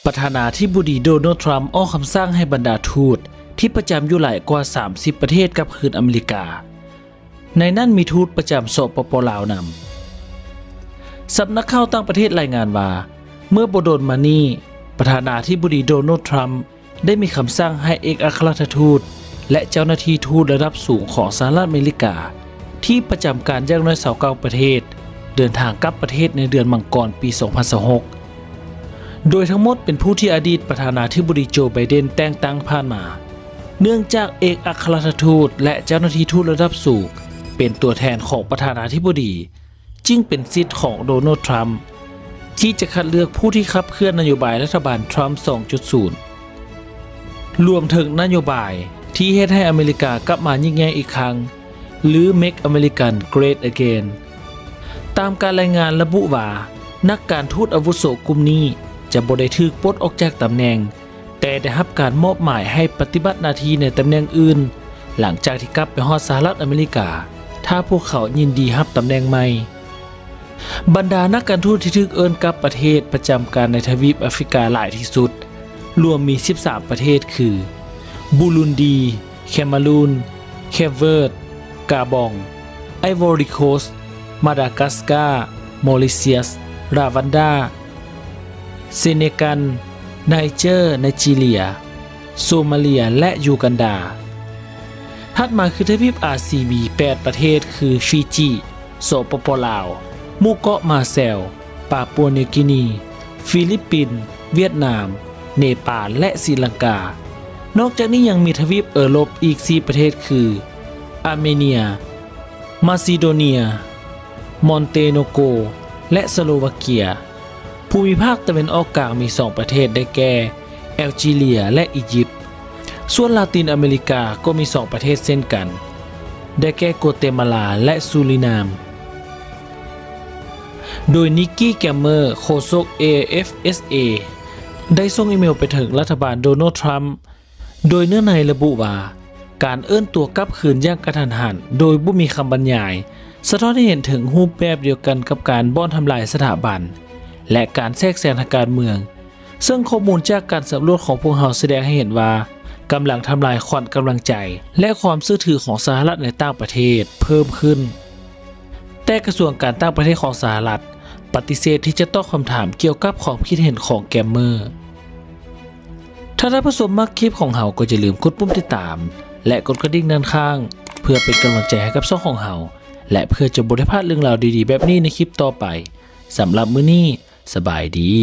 ປະທານາທິບໍດີໂດນັລ ທຣຳ ອອກຄຳສັ່ງໃຫ້ບັນດາທູດທີ່ປະຈຳຢູ່ຫຼາຍກວ່າສາມສິບປະເທດກັບຄືນອາເມລິກາ, ໃນນັ້ນມີທູດປະຈຳ ສປປ ລາວ ນຳ. ສຳນັກຂ່າວຕ່າງປະເທດລາຍງານວ່າ ເມື່ອບໍ່ດົນມານີ້ ປະທານາທິບໍດີໂດນັລ ທຣຳ ໄດ້ມີຄຳສັ່ງໃຫ້ເອກອັກຄະລັດຖະທູດ ແລະ ເຈົ້າໜ້າທີ່ທູດລະດັບສູງຂອງສະຫະລັດອາເມລິກາ ທີ່ປະຈຳການຢ່າງໜ້ອຍຊາວເກົ້າປະເທດ ເດີນທາງກັບປະເທດໃນເດືອນມັງກອນປີສອງພັນຊາວຫົກ ໂດຍທັງໝົດເປັນຜູ້ທີ່ອະດີດປະທານາທິບໍດີໂຈ ໄບເດນ ແຕ່ງຕັ້ງຜ່ານມາ. ເນື່ອງຈາກເອກອັກຄະລັດຖະທູດ ແລະ ເຈົ້າໜ້າທີ່ທູດລະດັບສູງເປັນຕົວແທນຂອງປະທານາທິບໍດີ ຈຶ່ງເປັນສິດຂອງໂດນັລ ທຣຳ ທີ່ຈະຄັດເລືອກຜູ້ທີ່ຂັບເຄື່ອນນະໂຍບາຍລັດຖະບານທຣຳ ສອງຈຸດສູນ ລວມເຖິງນະໂຍບາຍທີ່ເຮັດໃຫ້ອາເມລິກາກັບມາຍິ່ງໃຫຍ່ອີກຄັ້ງ ຫຼື Make America Great Again. ຕາມການລາຍງານລະບຸວ່າ ນັກການທູດອາວຸໂສກຸ່ມນີ້ຈະບໍ່ໄດ້ຖືກປົດອອກຈາກຕຳແໜ່ງ, ແຕ່ໄດ້ຮັບການມອບໝາຍໃຫ້ປະຕິບັດໜ້າທີ່ໃນຕຳແໜ່ງອື່ນ ຫຼັງຈາກທີ່ກັບໄປຮອດສະຫະລັດອາເມລິກາ, ຖ້າພວກເຂົາຍິນດີຮັບຕຳແໜ່ງໃໝ່. ບັນດານັກການທູດທີ່ຖືກເອີ້ນກັບປະເທດປະຈຳການໃນທະວີບອາຟຣິກາຫຼາຍທີ່ສຸດ ລວມມີສິບສາມປະເທດຄື ບູລຸນດີ, ແຄມເມຣູນ, ເຄບເວີດ, ກາບອງ, ໄອວໍຣີໂຄສ, ມາດາກັສກາ, ມໍຣິເຊຍສ, ຣາວັນດາ, ເຊເນກັນ, ໄນເຈີ, ໄນຈີເຣຍ, ໂຊມາເລຍ ແລະ ຢູກັນດາ. ຖັດມາຄືທະວີບ ອາຊີບີ ແປດປະເທດຄື ຟີຈີ, ສປປ ລາວ, ໝູ່ເກາະມາແຊວ, ປາປົວນິວກີນີ, ຟີລິບປິນ, ຫວຽດນາມ, ເນປານ ແລະ ສີລັງກາ. ນອກຈາກນີ້ຍັງມີທະວີບເອີຣົບອີກສີ່ປະເທດຄື ອາເມເນຍ, ມາຊີໂດເນຍ, ມອນເຕໂນໂກ ແລະ ສະໂລວາເກຍ. ພູມິພາກຕາເວັນອອກກາງມີສອງປະເທດ ໄດ້ແກ່ ແອລຈີເຣຍ ແລະ ອີຢິບ. ສ່ວນລາຕິນອາເມລິກາກໍມີສອງປະເທດເຊັ່ນກັນ ໄດ້ແກ່ ໂກເຕມາລາ ແລະ ຊູລີນາມ. ໂດຍ ນິກກີ້ ແກມເມີ ໂຄສົກ ເອເອັຟເອັສເອ ໄດ້ສົ່ງອີເມວໄປເຖິງລັດຖະບານໂດນັລ ທຣຳ ໂດຍເນື້ອໃນລະບຸວ່າ ການເອີ້ນຕົວກັບຄືນຢ່າງກະທັນຫັນໂດຍບໍ່ມີຄຳບັນຍາຍ ສະທ້ອນໃຫ້ເຫັນເຖິງຮູບແບບດຽວກັນກັບການບ່ອນທຳລາຍສະຖາບັນ ແລະ ການແຊກແຊງທາງການເມືອງ, ເຊິ່ງຂໍ້ມູນຈາກການສຳຫຼວດຂອງພວກເຮົາສະແດງໃຫ້ເຫັນວ່າ ກຳລັງທຳລາຍຂວັນກຳລັງໃຈ ແລະ ຄວາມເຊື່ອຖືຂອງສະຫະລັດໃນຕ່າງປະເທດເພີ່ມຂຶ້ນ. ແຕ່ກະຊວງການຕ່າງປະເທດຂອງສະຫະລັດປະຕິເສດທີ່ຈະຕອບຄຳຖາມກ່ຽວກັບຄວາມຄິດເຫັນຂອງແກມເມີ. ຖ້າທ່ານຜູ້ຊົມມັກຄລິບຂອງເຮົາ ກໍຢ່າລືມກົດປຸ່ມຕິດຕາມ ແລະ ກົດກະດິ່ງດ້ານຂ້າງ ເພື່ອເປັນກຳລັງໃຈໃຫ້ກັບຊ່ອງຂອງເຮົາ ແລະ ເພື່ອຈະບໍ່ໄດ້ພາດເລື່ອງລາວດີໆແບບນີ້ໃນຄລິບຕໍ່ໄປ. ສຳລັບມື້ນີ້ ສະບາຍດີ.